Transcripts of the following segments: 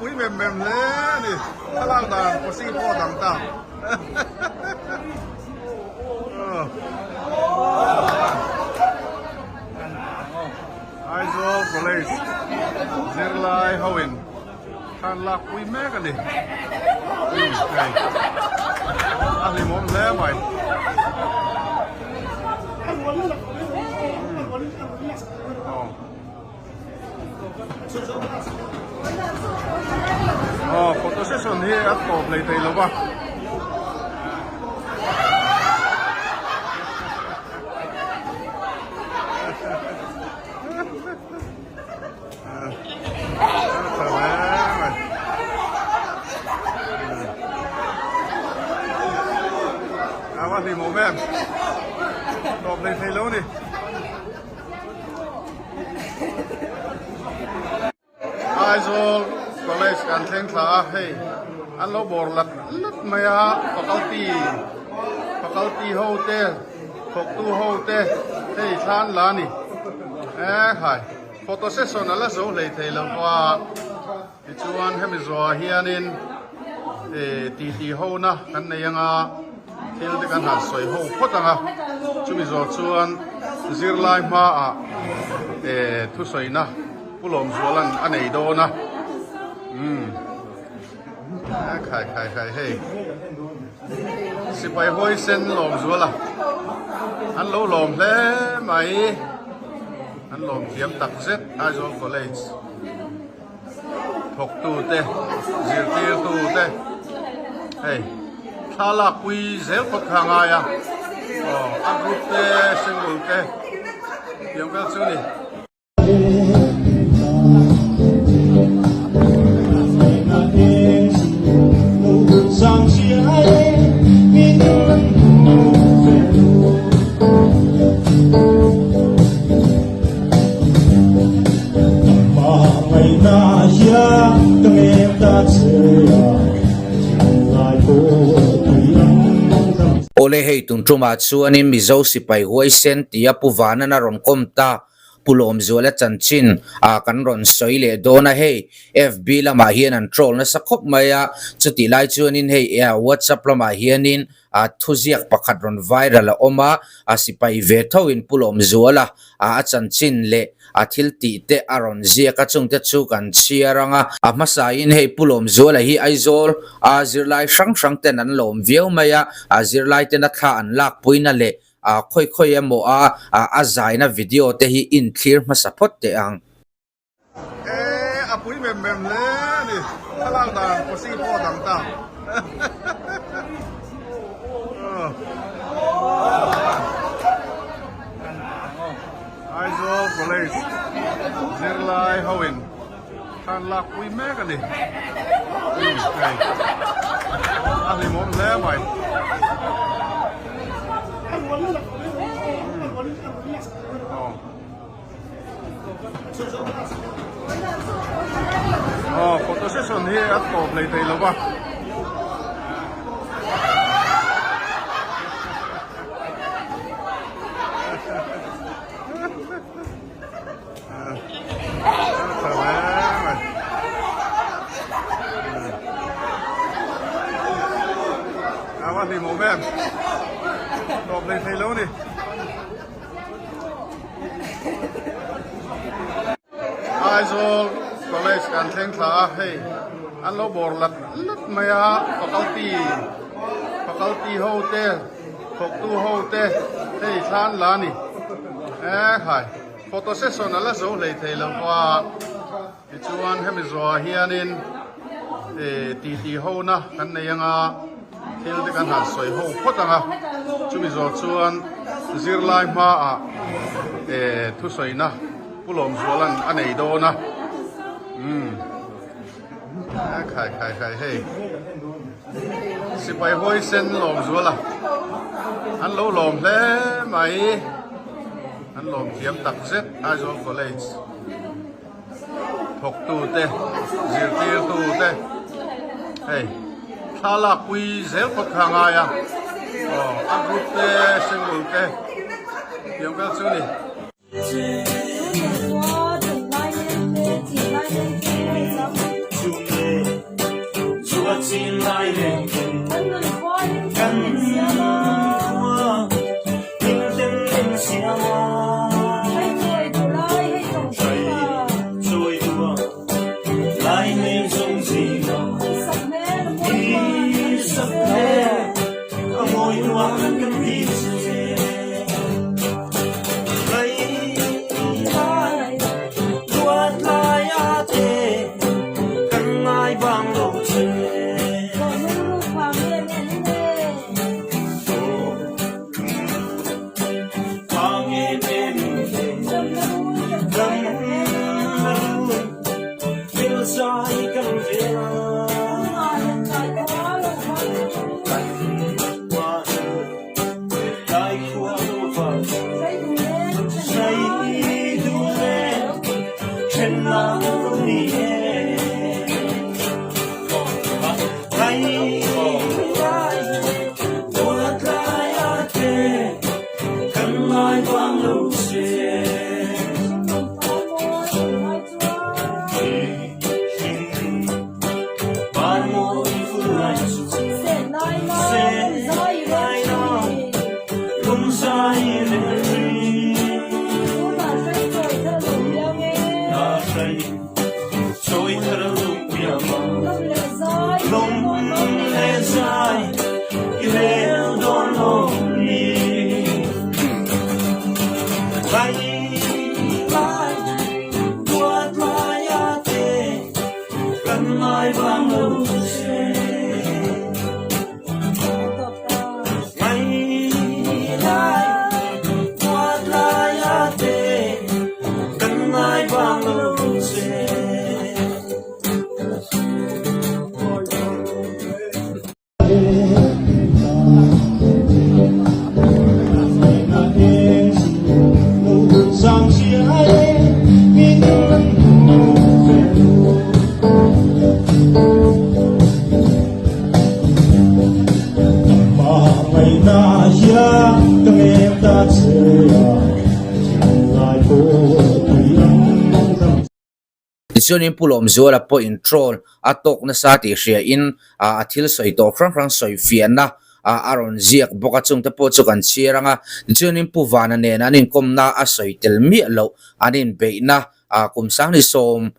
pui mem mem hle a ni. Thlalak dan posi pawh a dang ta. Aizawl College zirlai ho in thlan lak pui mek a ni. Hei a hlimawm hle mai. Aw photo session hi a tawp lei thei lo va. A va hlimawm em tawp lei thei lo a ni. Aizawl College kan thleng thla a, hei an lo bawr lat lat mai a, faculty faculty ho te thawktu ho te hei thla an la a ni e khai photo session a la zo hlei thei lo va tichuan hemi zawhah hianin eh titi ho na kan nei anga. Thil te kan han sawi ho phawt ang a, chumi zawh chuan zirlai hmaah eh thusawina Pu Lawmzuala'n a nei dawn a, umm khai khai khai hei sipai huaisen Lawmzuala an lo lawm hle mai, an lawm thiam tak zet Aizawl College thawktu te zirtirtu te hei thla lak pui zel phawt kha a ngai a aw a group te single te tiang vel chu a ni. Awle hei tun tumah chuanin Mizo sipai huaisen tia Pu Vanan a rawn kawm ta. Pu Lawmzuala chanchin ah kan rawn sawi leh dawn a hei FB lamah hian an troll nasa khawp mai a, chutih lai chuanin hei WhatsApp lamah hianin A thuziak pakhat rawn viral a awm a, a sipai ve thoin Pu Lawmzuala a chanchin leh a thil tih te a rawn ziak a, chungte chu kan chhiar ang a. A hmasain hei Pu Lawmzuala hi Aizawl a zirlai hrang hrang ten an lawm viau mai a, a zirlai tena thla an lakpuina leh a khawi khawi emaw a a zaina video te hi inthlir hmasa phawt teh ang. E a pui mem mem hle a ni thlalak dan posi pawh a dang ta. Aizawl College zirlai ho in thlan lak pui mek a ni. Hei a hlimawm hle mai. Aw photo session hi a tawp lei thei lo va. A va hlimawm em tawp lei thei lo a ni. Aizawl College kan thleng thla a, hei an lo bawr lat lat mai a, faculty faculty ho te thawktu ho te hei thla an la a ni e khai photo session a la zo hlei thei lo va tichuan hemi zawhah hianin eh titi ho na kan nei anga. Thil te kan han sawi ho phawt ang a, chumi zawh chuan zirlai hmaah eh thusawina Pu Lawmzuala'n a nei dawn a, umm khai khai khai hei sipai huaisen Lawmzuala an lo lawm hle mai, an lawm thiam tak zet Aizawl College. Thawktu te, zirtirtu te hei thla lak pui zel phawt kha a ngai a, aw a group te single te tiang vel chu a ni. Tichuanin Pu Lawmzuala pawh in troll a tawk nasa tih hria in a thil sawi tawh hrang hrang sawi fiahna a rawn ziak bawk a, chungte pawh chu kan chhiar ang a. Tichuanin Pu Vana nen an inkawmna a sawi tel miah loh an inbeihna kum 2075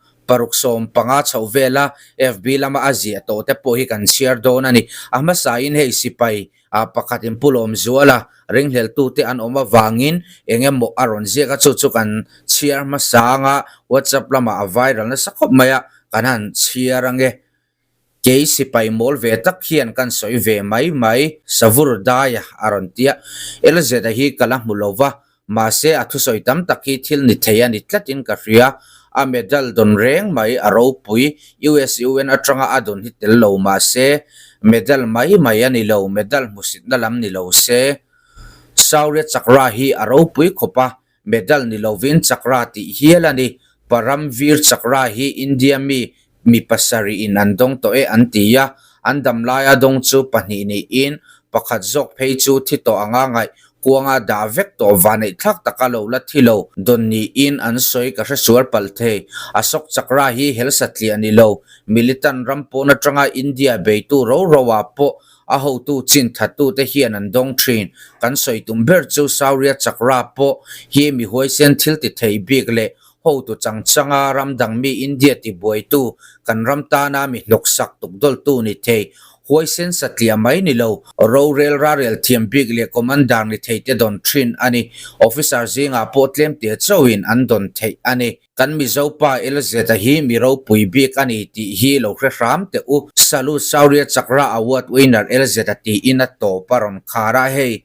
chhoh vela FB lama a ziah tawh te pawh hi kan chhiar dawn a ni. A hmasain hei sipai pakhatin Pu Lawmzuala ringhleltute an awm avangin eng emaw a rawn ziak a, chu chu kan chhiar hmasa anga WhatsApp lamah a viral nasa khawp mai a, kan han chhiar ange. Kei sipai mawl ve tak hian kan sawi ve mai mai, Savur Daia a rawn ti a. Elzeta hi ka la hmu lo va, mahse a thusawi tam tak hi thil ni thei a ni tlatin ka hria. A medal dawn reng mai a ropui, USUN atanga a dawn hi tel lo mahse medal mai mai a ni lo, medal hmusitna lam ni lo se. Shaurya Chakra hi a ropui khawp a, Medal ni lovin Chakra tih hial a ni. Paramveer Chakra hi India mi mi pasarih in an dawng tawh e an ti a, an dam laia dawng chu pahnih niin pakhat zawk phei chu thi tawh anga ngaih kuanga dah vek tawh vaneih thlak taka lo la thi lo dawn niin an sawi ka hre sual palh thei. Ashok Chakra hi hel satliah ni lo, militant ram pawn atanga India beitu ro ro ah pawh A hotu chin thattute hian an dawng thin. Kan sawi tum ber chu Shaurya Chakra pawh hi mi huaisen thil ti thei bik leh hotu chang changa ram dang mi India tibuaitu, kan ram tana mi hnawksak tukdawltu ni thei, huaisen satliah mai ni lo, rorel rarel thiam bik leh commander ni thei te dawn thin a ni. Officer zingah pawh tlemte chauhin an dawn theih a ni. Kan Mizo pa LZ-a hi mi ropui bik a ni tih hi lo hre hram teh u. Salute Shaurya Chakra Award winner LZ-a tiin a tawp a rawn khar a, hei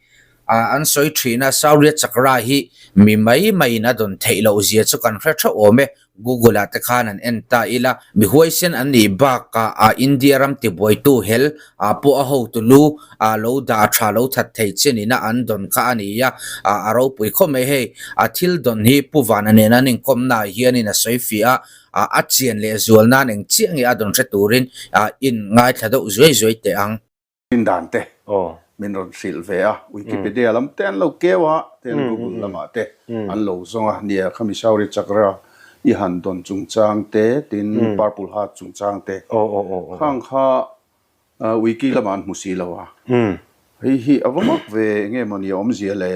an sawi thin a, Shaurya Chakra hi mi mai maiin a dawn theih loh zia chu kan hre theuh awm e, Google ah te khan an en ta ila, mi huaisen an nih bakah a India ram tibuaitu hel ah pawh a hotu lu ah lo dah tha lo that thei chin ina an dawn kha a ni a, a ropui khawp mai hei. A thil dawn hi Pu Vana nen an inkawmna ah hianin a sawi fiah a, a chian leh zual nan eng chiah nge a dawn hre turin in ngaithla deuh zuai zuai teh ang. Rin dan te min rawn hrilh ve a, Wikipedia lam te an lo keu a, ten Google lamah te an lo zawng a, nia khami Shaurya Chakra i han dawn chungchang te tin Purple Heart chungchang te khang kha Wiki lamah an hmu si lo a, hei hi a va mak ve enge mawni a awmzia le,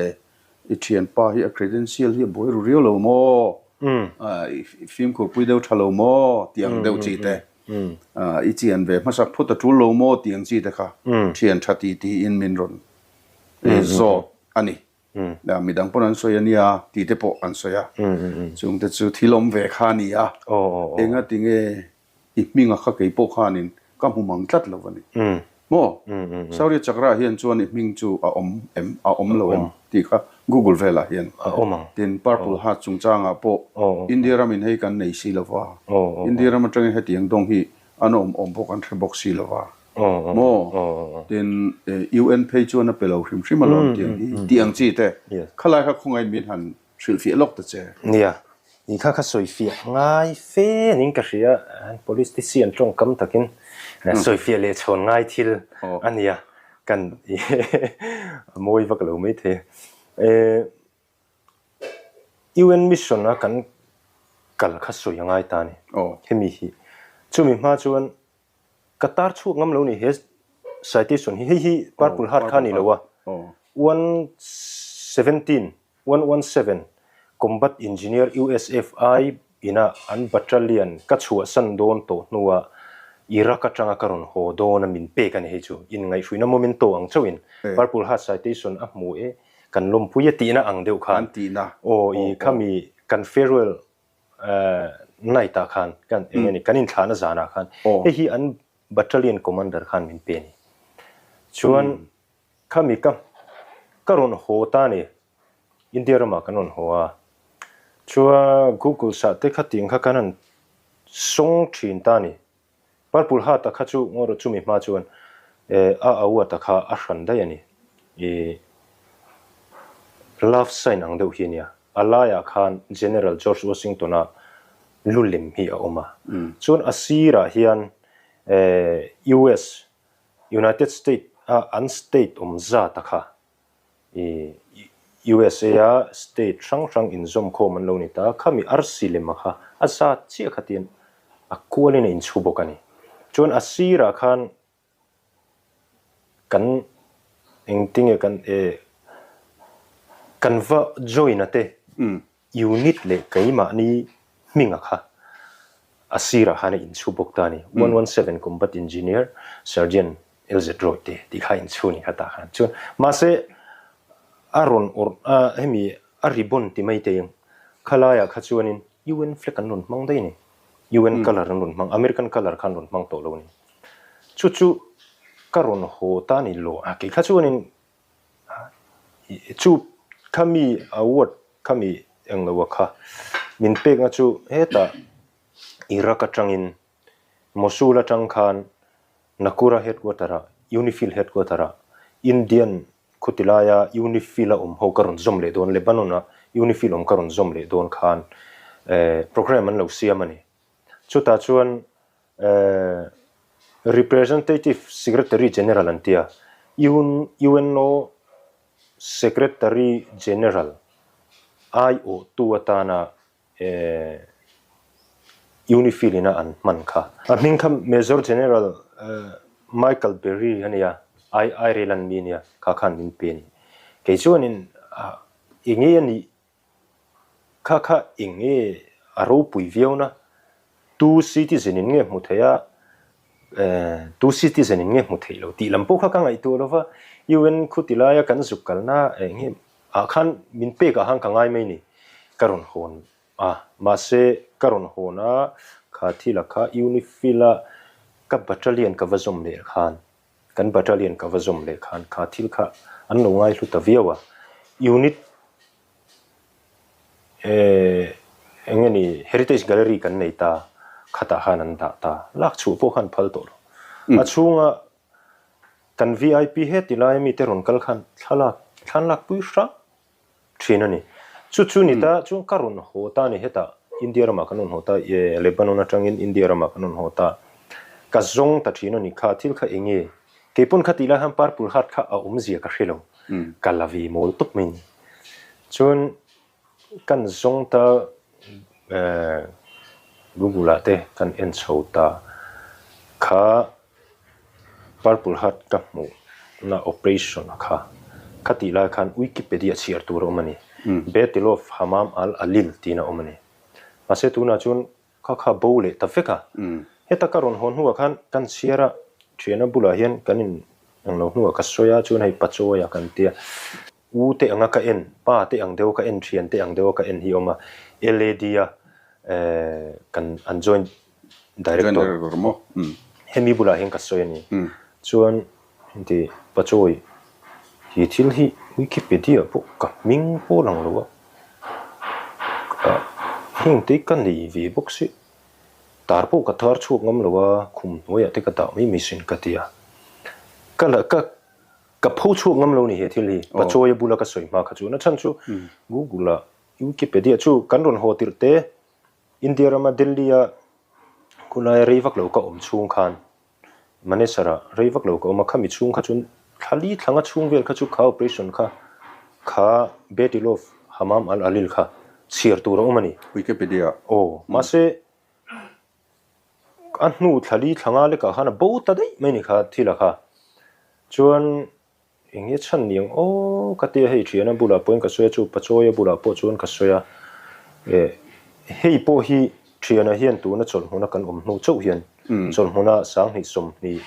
i thianpa hi a credential hi a buai ru riau lo maw, i fimkhurpui deuh tha lo maw tih ang deuh chi te. I chian ve hmasak phut a tul lo maw tih ang chi te kha thian tha ti tiin min rawn zawt a ni. Midang pawn an sawi a nia tih te pawh an sawi a. Chungte chu thil awm ve kha a ni a. Enga tinge I hminga kha kei pawh khanin ka hmu mang tlat lo a ni. Maw? Shaurya Chakra hian chuan i hming chu a awm em, a awm lo em tih kha Google velah hian. A awm ang. Tin, Purple Heart chungchangah pawh India ramin hei kan nei si lo va, India ram atangin hetiang dawng hi an awm awm pawh kan hre bawk si lo va. Maw? Tin, UN phei chuan a pe lo hrim hrim alawm tiang hi, tih ang chi te. Khalai kha khawngaih min han Hrilhfiah lawk ta che. Nia, i kha kha sawifiah ngai fe niin ka hria, politician tawngkam takin sawifiah leh chhawn ngai thil a nia, kan a mawi vak lo mai thei. UN mission a kan kal kha sawi a ngai ta a ni, hemi hi. Chumi hma chuan Ka tar chhuak ngam lo ni he citation hi, hei hi Purple Heart kha a ni lo a, 117, 117 Combat Engineer USFI ina an battalion ka chhuahsan dawn tawh hnua Iraq atanga ka rawn haw dawn a min pek a ni hei chu, inngaihhruina momento ang chauhin Purple Heart citation a hmu e, kan lawmpui a tihna ang deuh khan aw i khami kan farewell Night ah khan kan eng nge ni kan inthlahna zanah khan hei hi an battalion commander khan min pe a ni. Chuan khami ka ka rawn haw ta a ni, India ramah kan rawn haw a, chuan Google sah te kha tiang kha kan han sawng thin ta a ni. Purple Heart a kha chu ngaw rawh chumi hma chuan a award a kha a hran daih a ni. I love sign ang deuh hi a nia. A laiah khan General George Washington a lu lem hi a awm a. Chuan a sirah hian US, United State, a an state awm zat a kha I USA a state hrang hrang inzawmkhawm an lo ni ta, khami arsi lema kha a zat chiah kha tiin a kualin a inchhu bawk a ni. Chuan a sirah khan kan engtinge kan e kan va join a te unit leh keimahni hminga kha a sirah khan a inchhu bawk ta a ni. 117 Combat Engineer Sergeant LZ Roy te tih kha inchhu ni kha tah khan. Chuan mahse a rawn awrh a hemi a ribbon ti mai te ang khalaiah kha chuanin UN flag an rawn hmang daih a ni. UN colour an rawn hmang, American colour kha an rawn hmang tawh lo a ni. Chu chu ka rawn haw ta a ni lo a, kei kha chuanin Chu khami award khami englo a kha min pekna chu hetah Iraq atangin Mosul atang khan Naqoura headquarter ah UNIFIL headquarter ah Indian khuti laia UNIFIL a awm ho ka rawn zawm leh dawn Lebanon a UNIFIL awm ka rawn zawm leh dawn khan program an lo siam a ni. Chutah chuan Representative Secretary General an ti a, UNO Secretary General aiawhtu atana UNIFIL ina an hman kha. A hming kha Major General Michael Berry a nia, Ireland mi a nia, kha khan min pe a ni. Kei chuanin enge a nih Kha kha eng nge a ropui viau na? Tu citizen in nge hmu thei a, tu citizen in nge hmu theih lo tih lam pawh kha ka ngaihtuah lo va, UN khuti laia kan zuk kalna eng nge ah khan min pek ah khan ka ngai mai ni, ka rawn hawn a, mahse ka rawn hawn a, kha thil ah kha UNIFIL a ka battalion ka va zawm leh khan Kan battalion ka va zawm leh khan kha thil kha an lo ngaihlu ta viau a, unit eh eng nge ni heritage gallery kan nei ta khatah khan an dah ta, lak chhuah pawh khan phal tawh lo. A chhunga kan vip heti laia mite rawn kal khan thlalak thlanlak pui hrang thin a ni. Chu chu ni ta chuan ka rawn haw ta a ni hetah India ramah kan rawn haw ta e Lebanon atangin India ramah kan rawn haw ta ka zawng ta thin a ni kha thil kha eng nge keipawn kha tih lai khan purple heart kha a awmzia ka hre lo ka la ve mawl tawp mai ni. Chuan kan zawng ta Google ah te kan en chho ta kha Purple Heart ka hmuh na operation kha kha tih lai khan Wikipedia chhiar tur a awm a ni. Battle of Hammam al Alil tiin a awm a ni. Mahse tunah chuan kha kha bo leh ta vek a. Heta ka rawn haw hnuah khan kan chhiar a, thiana bulah hian kan in englo hnuah ka sawi a, chuan hei Pachawi a kan tia. U te anga ka en, pa te ang deuh ka en, thian te ang deuh ka en hi a awm a. LAD a kan an joint. Director hemi bulah hian ka sawi a ni. Chuan heti Pachawi hi thil hi Wikipedia pawh ka hming pawh lang lo a, heng te ka nei ve bawk si, tar pawh ka tar chhuak ngam lo a, khum hnuaiah te ka dah mai mai sin ka ti a. Ka la ka ka pho chhuak ngam lo ni he thil hi Pachawia bula ka sawi hma kha chu. Nachhan chu Google ah Wikipedia chu kan rawn haw tirh te India rama Delhi-a khulai rei vak lo ka awm chhung khan Manesar-ah rei vak lo ka awm a, khami chhung kha chuan thla li thlanga chhung vel kha chu kha operation kha kha Battle of Hammam al-Alil kha chhiar tur a awm a ni. Wikipedia. Aw, mahse a hnu thla li thlanga lekah khan a bo ta daih mai ni kha thila kha. Chuan Eng nge chhan ni ang aw ka tia hei thiana bulah pawhin ka sawi a chu Pachawia bulah pawh chuan ka sawi a eh hei pawh hi thiana hian tuna chawlhhmuna kan awm hnu chauh hian chawlhhmuna sanghnih sawmhnih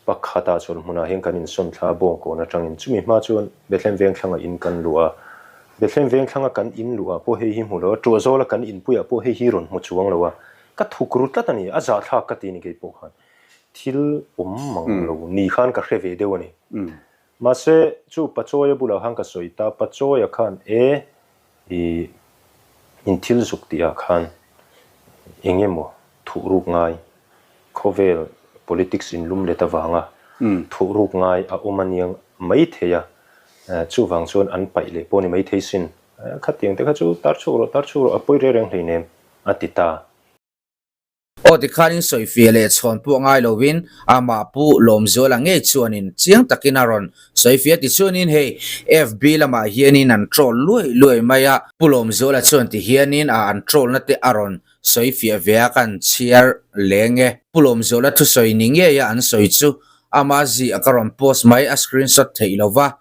pakhata chawlhhmunah hian kan insawn thla a bawngkawn atangin chumi hma chuan Bethlehem Vengthlanga in kan luh a Bethlehem Vengthlanga kan in luh ah pawh hei hi hmu lo a Tuahzawla kan inpuiah pawh hei hi rawn hmu chuang lo a ka thuk ru tlat a ni a zahthlak ka ti ni kei pawh khan. Thil awm mang lo ni khan ka hre ve deuh a ni. Mahse, chu Pachawia bulah khan ka sawi ta, Pachawia khan e, i in thil zuk tih ah khan eng emaw thuhruk ngai, khawvel politics in lum let avanga thuhruk ngai a awm a niang mai thei a, chuvang chuan an paih leh pawh a ni mai thei sin. Khatiang te kha chu tar chhuak rawh, tar chhuak rawh, a pawi reng reng hleinem, a ti ta. Aw tikhanin sawifiah leh chhawn pawh ngai lovin amah Pu Lawmzuala ngei chuanin chiang takin a rawn sawifiah tichuanin hei FB lamah hianin an troll luai luai mai a, Pu Lawmzuala chuan tihianin a an troll na te a rawn sawifiah ve a kan chhiar leng e. Pu Lawmzuala thusawi ni ngei a an sawi chu ama zi a ka rawn post mai a screenshot theih lova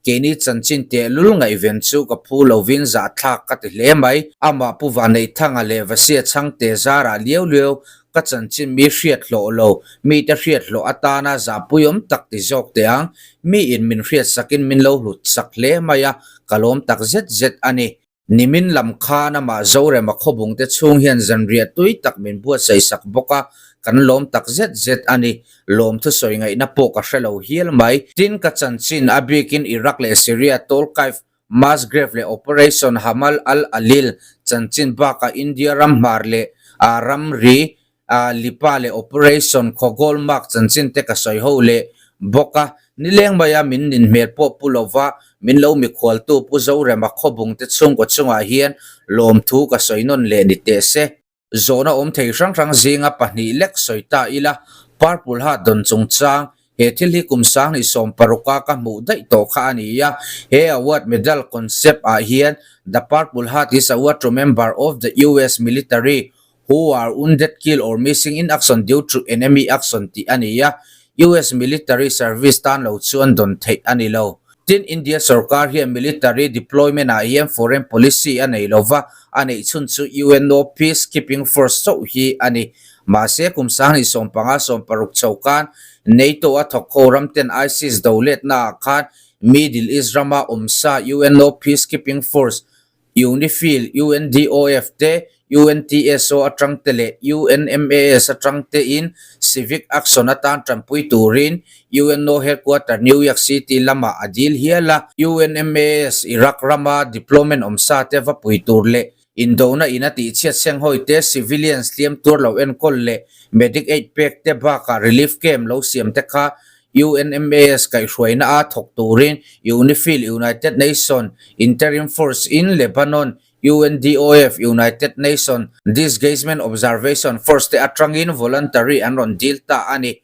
Keini chanchin tehlul ngaihven chu ka phu lovin zahthlak ka ti hle mai. Amah Pu Vanneihthanga leh Vasia Chhangte zarah liau liau ka chanchin mi hriat hlawh lo, mite hriat hlawh atana zahpuiawm tak ti zawk teh ang. Miin min hriatsakin min lo hlut sak hle mai a, ka lawm tak zet zet a ni. Nimin lam khan amah Zorema khawbungte chhung hian zanriah tui tak min buatsaih sak bawk a, kan lawm tak zet zet a ni. Lawmthu sawi ngaihna pawh ka hre lo hial mai. Tin, ka chanchin a bikin Iraq leh Syria Tall Kaif mass grave leh Operation Hamal al-Alil chanchin bakah India ram hmar leh ramri Lipa leh Operation Khawgawl Mark chanchin te ka sawi ho leh bawk a, nileng maia min nin hmel pawh pu lova min lo mikhualtu Pu Zorema Khawbung te chhungkaw chungah hian lawmthu ka sawi nawn leh ni teh se. Zawhna awm thei hrang hrang zinga pahnih lek sawi ta ila, Purple Heart dawn chungchang He thil hi kum 2016 a ka hmuh daih tawh kha a ni a, he award medal concept ah hian The Purple Heart is award to member of the US military who are wounded, killed or missing in action due to enemy action tih a ni a, US military service tan lo chuan dawn theih a ni lo. Tin, India sorkar hian military deployment ah hian foreign policy a nei lova, a neih chhun chu UNO peace keeping force chauh hi a ni. Mahse, kum 2015 16 chho khan NATO a thawk ho ramten ISIS do letna ah khan Middle East rama awmsa UNO peace keeping force UNIFIL, UNDOF te, UNTSO atang te leh UNMAS atang tein civic action atan tanpui turin UNO headquarter New York City lamah a dil hial a. UNMAS Iraq rama deployment awmsa te va pui tur leh indona in a tihchhiat senghawi te, civilians hliam tur lo enkawl leh medic aid pek te bakah relief camp lo siam te kha UNMAS kaihhruaina a thawk turin UNIFIL, United Nation Interim Force in Lebanon, UNDOF, United Nation Disgagement Observation Force te atangin voluntary an rawn dil ta a ni.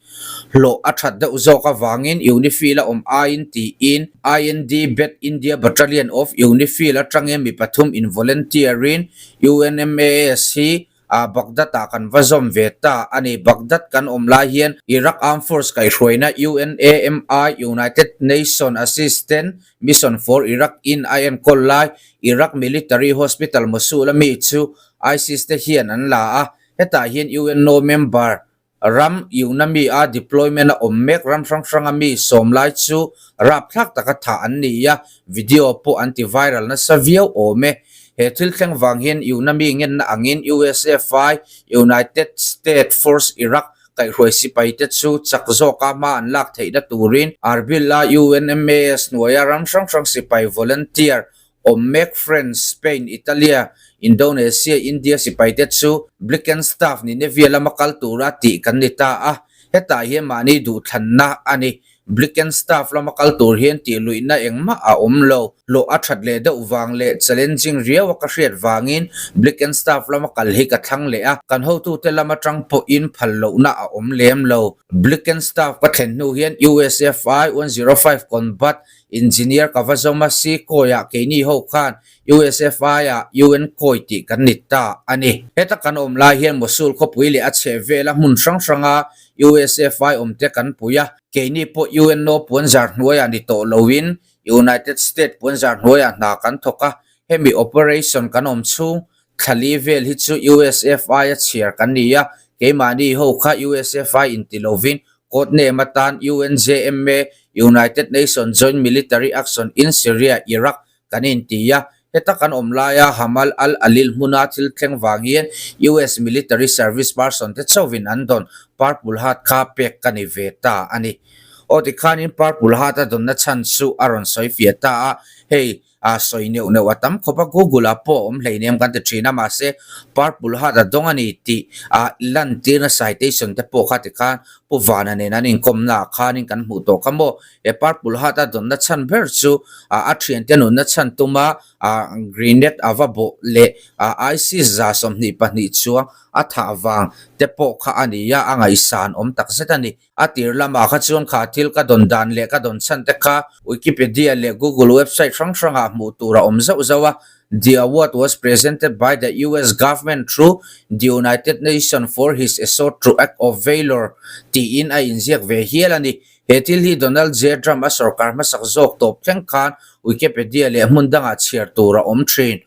Hlawh a that deuh zawk avangin UNIFIL a awm aiin tiin IND Bet India Battalion of UNIFIL atangin mi pathum in volunteer in UNMAS hi Ah Baghdad ah kan va zawm ve ta a ni. Baghdad kan awm lai hian Iraq Armed Force kaihhruaina UNAMI, United Nation Assistant Mission for Iraq, in a enkawl lai Iraq Military Hospital Mosul a mi chu ISIS te hian an la a. Hetah hian UNO member ram UNAMI a deployment a awm mek ram hrang hranga mi sawm lai chu rapthlak taka thah an ni a, video pawh an ti viral nasa viau awm e. He thil thleng vang hian UNAMI ngenna angin USFI, United State Force Iraq, kaihhruai sipaite chu chak zawka hma an lak theihna turin Erbil-a UNMAS hnuaia ram hrang hrang sipai volunteer awm mek France, Spain, Italia, Indonesia, India sipaite chu Blickenstaff Nineveh lama kal tura tih kan ni ta a, hetah hian mahni duhthlanna a ni. Blickenstaff lama kal tur hian tih luihna engmah a awm lo. Hlawh a that leh deuh vang leh challenging riau a ka hriat vangin Blickenstaff lama kal hi ka thlang leh a, kan hotute lam atang pawhin phal lohna a awm lem lo. Blickenstaff ka thlen hnu hian USFI 105 Combat Engineer ka va zawm a, si kawiah keini ho khan USFI-ah UN kawi tih kan ni ta a ni. Heta kan awm lai hian Mosul khawpui leh a chheh vela hmun hrang hranga USFI awmte kan pui a, keini pawh UNO puanzar hnuaiah ni tawh loin United States puanzar hnuaiah hna kan thawk a, hemi operation kan awm chhung thlali vel hi chu USFI a chhiar kan ni a, keimahni ho kha USFI inti lovin Court name atan UNJMA, United Nations Joint Military Action in Syria, Iraq, kan inti a. Heta kan awm laia Hamal al-Alil hmuna thil thleng vang hian US military service person te chauhin an dawn Purple Heart kha pek ka ni ve ta a ni. Aw tikhanin Purple Heart a dawnna chhan chu a rawn sawi fiah ta a, hei a sawi neuh neuh a tam khawp a, Google ah pawh a awm hleinem kan ti thin a, mahse Purple Heart a dawng a ni tih a lantirna citation te pawh kha tikhan Pu Vana nen an inkawmna ah khanin kan hmuh tawh kha maw. He Purple Heart a dawnna chhan ber chu a thiante nunna chhan tuma grenade a va bawh leh ISIS 22 chuang a thah vang te pawh kha a ni a, a ngaihsan awm tak zet a ni. A tir lamah kha chuan kha thil ka dawn dan leh ka dawn chhan te kha Wikipedia leh Google website hrang hrangah hmuh tur a awm zauh zauh a. The award was presented by the US government through the United Nations for his effort to act of valour tiin a inziak ve hial a ni. He thil hi Donald J. Trump a sorkar hmasak zawk tawp thleng khan Wikipedia leh hmun dangah chhiar tur a awm thin.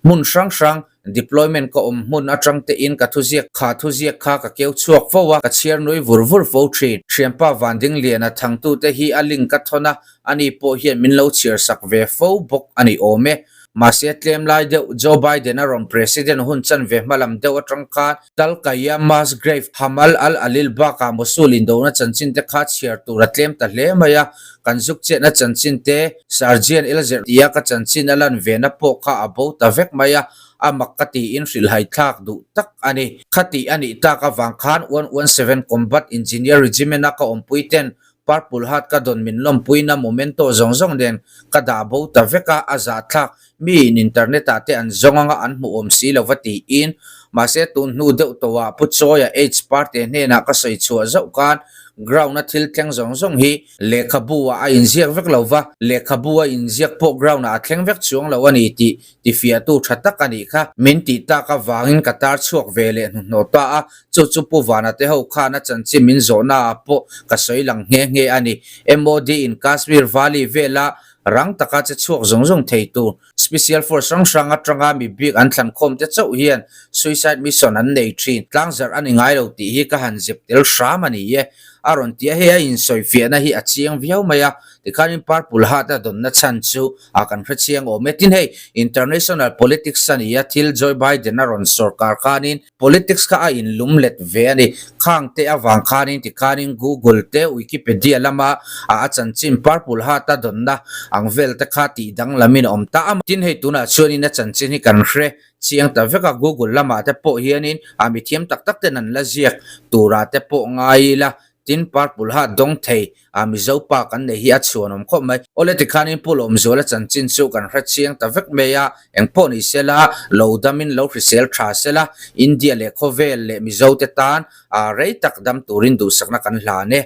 Hmun hrang hrang deployment ka awm hmun atang tein ka thuziak kha thuziak kha ka keu chhuak fo a, ka chhiar nui vur vur fo thin. Thianpa Vandingliana thangtute hi a link ka thawn a, ani pawh hian min lo chhiar sak ve fo bawk a ni awm e. Mahse tlem lai deuh Joe Biden a rawn president hun chan ve hmalam deuh atang khan Tal Kaya Mass Grave, Hamal al-Alil bakah Mosul indona chanchin te kha chhiar tur a tlem ta hle mai a, kan zuk chetna chanchin te Sergeant Elzer tia ka chanchin a lan vena pawh kha a bo ta vek mai a, a mak ka tiin hrilhhai thlak duh tak a ni. Khati a nih tak avang khan 117 Combat Engineer Regiment a ka awmpui ten Purple Heart ka dawn min lawmpuina momento zawng zawng nen ka dah bo ta vek a, a zahthlak. Mi in internet ah te an zawng anga an hmuh awm si lova tiin. Mahse tun hnu deuh tawhah Pu Chawia H Parte hnenah ka sawi chhuah zauh khan ground a thil thleng zawng zawng hi lehkhabu ah a inziak vek lova, lehkhabu a inziak pawh ground ah a thleng vek chuang lo a ni tih tifiahtu tha tak a nih kha. Min tih tak avangin ka tar chhuak ve leh hnuhnawh ta a, chu chu Pu Vana te ho khan a chanchin min zawhnaah pawh ka sawi lang nghe nghe a ni. MOD in Kashmir Valley vela rang taka che chhuak zawng zawng thei tur Special Force hrang hrang atanga mi bik an thlan khawm te chauh hian suicide mission an nei thin. Tlangzarh a ni ngai lo tih hi ka han zep tel hram a ni e. A rawn ti a, hei a insawifiahna hi a chiang viau mai a, tikhanin Purple Heart a dawnna chhan chu a kan hre chiang awm e. Tin hei, international politics a ni a, thil Joe Biden a rawn sawrkar khanin politics kha a inlum let ve a ni. Khang te avang khanin tikhanin Google te Wikipedia lama a a chanchin Purple Heart a dawnna ang vel te kha tih danglamin a awm ta a. Tin hei tunah chuanin a chanchin hi kan hre chiang ta vek a, Google lamah te pawh hianin a mithiam tak tak ten an la ziak turah te pawh ngai ila, tin Purple Heart dawng thei a Mizo pa kan nei hi a chhuan awm khawp mai. Awle tikhanin Pu Lawmzuala chanchin chu kan hre chiang ta vek mai a, engpawh ni sela, lo damin lo hrisel tha sela, India leh khawvel leh Mizo te tan a rei tak dam turin duhsakna kan hlan e.